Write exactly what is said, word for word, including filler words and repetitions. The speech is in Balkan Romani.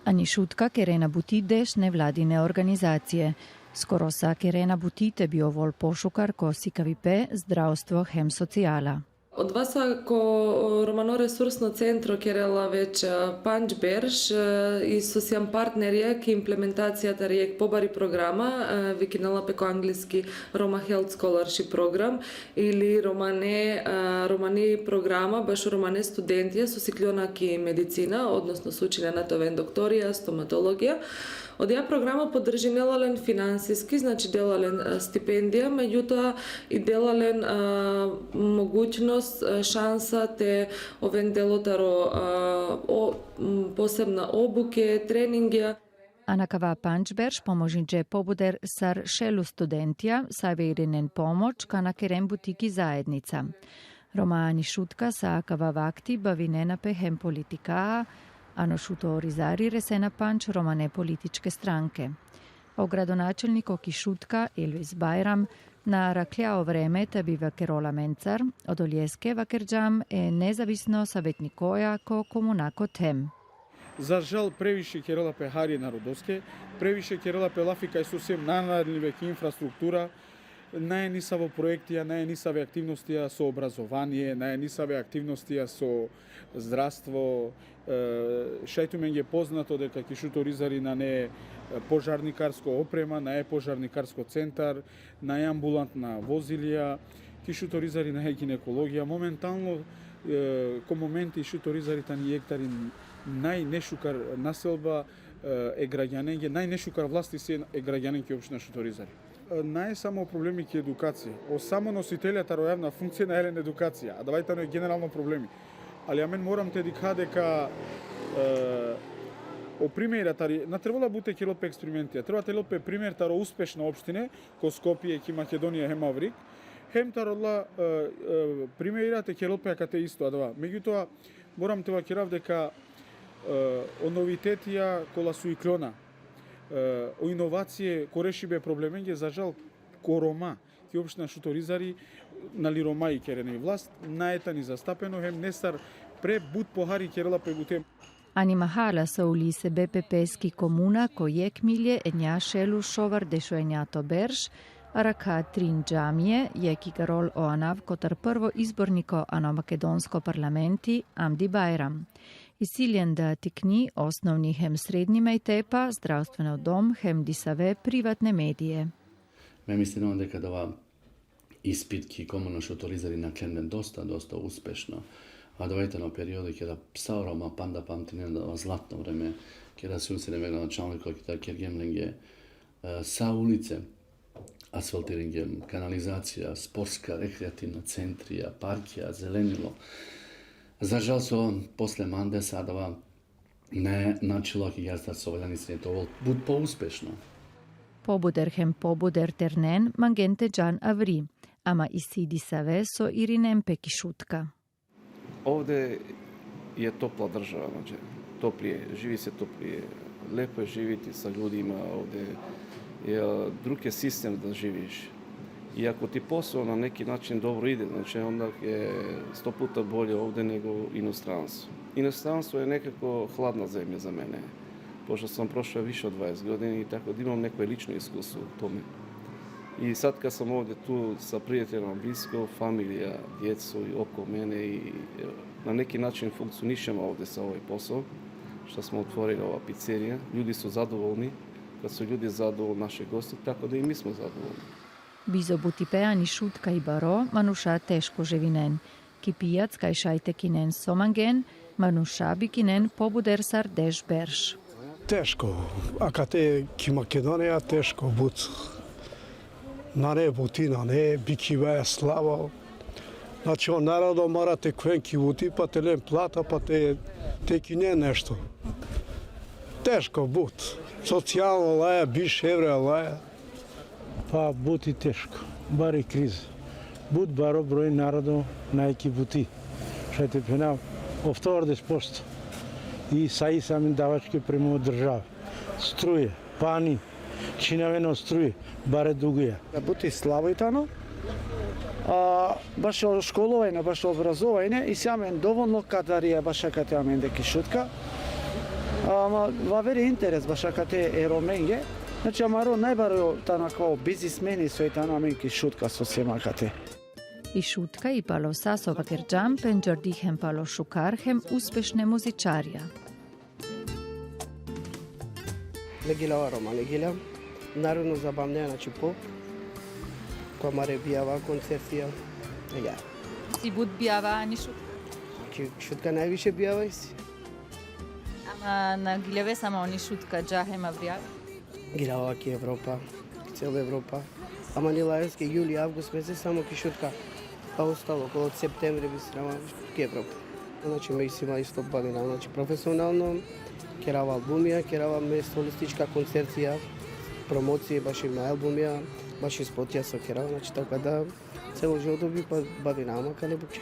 Ani Šutka kerena buti deš nevladine organizacije. Skoro sa kerena buti te bi ovol pošukar ko sikavipe, zdravstvo hem socijala. Odva sa ko, o, Romano Resursno Centro kerela već, e, pandž berš, e, i so sijam partnerja ki implementacija tari jekh pobari programa, e, vikinela pe ko angleski Roma Health Scholarship Program ili romane, e, romani programa bašo romane studentija so sikljona ki medicina, odnosno so učinena te oven doktorija, stomatologija. Odija programa podržinela len finansiski, znači dela len, e, stipendija, megjutoa i dela len, e, mogućnost, e, šansa te oven delo taro, e, o, m, posebna obuke, treningija. Anakava pandž berš pomožinđe pobuder sar šelu studentija, save irinen pomoć, kana keren buti ki zajednica. Roma ani Šutka sa akava vakti bavinena pe hem politika, ano Šuto Orizari resena pandž romane političke stranke. O gradonačelniko ki Šutka, Elvis Bajram, na araklja o vreme te bi vakerol amencar, odoljeske vakerđam e nezavisno savetnikoja ko komunako them. Za žal, previše kerela pe hari narodoske, previše kerela pe lafi kaj so siem nanarlive ki infrastruktura, nae nisavo proektija, nae nisave aktivnostija so obrazovanie, nae nisave aktivnostija so zdravstvo. E, šaj tumenge poznato deka ki Šuto Orizari nane, e, požarnikarsko oprema, nae požarnikarsko centar, nae ambulantna vozilija, ki Šuto Orizari nae ginekologija. Momentalno, e, ko momenti Šuto Orizari tani jekh tari najnešukar naselba, e, e građanenge, najnešukar vlasti si e građanenge ki opština Šuto Orizari. E, nae samo problemi ki edukacija. O samo nositelja taro javna funkcija nae len edukacija, adava tano generalno problemi. Ali amen moram te dikha deka, e, o primera tari, na trebela but te kerel pe eksperimenti, a treba te lel pe primer taro uspešna opštine, ko Skopje, ki Makedonija hem avrik, hem taro la, e, e, primera te kerel pe akate isto adava. Megjutoa, moram te vakerav deka, e, o novitetija kola su iklona, e, o inovacije ko rešibe problemenge, za žal, ko Roma, ki opština Šuto Orizari, nali Roma i kerena i vlast, nae tani zastapeno, hem nesar pre but pohari kerela pe bute. Ani mahala sa ulise B P P-ski komuna ko jekh milje enja šelu šovardeš u enjato berš, arakha trin džamije, jekh igarol o anav kotar prvo izborniko ano makedonsko parlamenti, Amdi Bajram. Isi len da tikni osnovni hem srednji mejtepa, zdravstveno dom hem disave privatne medije. Me mislinava deka adava ispit ki komuna Šuto Orizari naklen len dosta, dosta uspešno. Adava tano periodi keda sa o Roma panda pamtinen adava zlatno vreme, keda sum sine gradonačalniko, keda kergjem lenge, e, sa ulice asfaltiringjem, kanalizacija, sportska, rekreativna centrija, parkija, zelenilo. Za žal so posle mande sa adava nae načelo ki gastar so valjani sine te ovol but pouspešno. Pobuder hem pobuder ternen mangen te džan avri, ama isi disave so irinen pe ki Šutka. Ovde je topla država, znači, toplije, živi se toplije, lepo je živiti sa ljudima ovde, je drug je sistem da živiš. I ako ti posao na neki način dobro ide, znači, onda je sto puta bolje ovde nego u inostranstvu. Inostranstvo je nekako hladna zemlja za mene, pošto sam prošao više od dvadeset godina i tako da imam neko lično iskustvo u tome. I sad kad sam ovde tu sa prijateljima blisko, familija, djecu i oko mene i, e, na neki način funkcionišemo ovde sa ovaj posao, što smo otvorili ova pizzerija. Ljudi su zadovoljni. Kad su ljudi zadovoljni, naši gosti, tako da i mi smo zadovoljni. Bizo butipe ani Šutka i baro, manuša teško živinen. Ki pijac kaj šaj te kinen so mangen, manuša bikinen pobuder sar deš berš. Teško, akate ki Makedonija teško but. Nane buti, nane, bikibe slabo. Znači, o narodo mora te khuven ki buti, pa te len plata, pa te, te kinen nešto. Teško but. Socijalno laja, biš evra laja. Pa but i teško. Bari kriza. But baro broj narodo nae ki buti. Šaj te phenav, oftordeš posto. I sa isi amen davačke prema država. Struje, pani, činaveno struje, bare duguja. But i slabo i tano. A, bašo školovanje, bašo obrazovanje, isi amen dovoljno kadarija bašo akate amende ki Šutka. Ama avere interes baš akate e Romenge. Znači, amaro najbaro tana kao biznismeni soj tana amen ki Šutka so sema akate. I Šutka i palo sa so vakerđam, pendžardi hem palo šukar hem uspešne muzičarja. Legilava Roma, legila. Naravno, zabavnea, znači, pop. Ko amare bijava koncertija. Ja. Si but bijava ani Šutka? Ki Šutka najviše bijava isi. Ama na gileve samo ani Šutka, dža hem avrijal. Girava ki Evropa, ki cela Evropa. Ama ni lajoske juli, avgust mesec samo ki Šutka. A ostalo, okolo septembri bi srama ki Evropa. Znači, me isi ma isto bavina, znači, profesionalno, kerava albumija, kerava me solistička koncertija, promocije baši me albumija, baši spotija so kerava, znači, tako da celo životo bi pa bavina ma kale buke.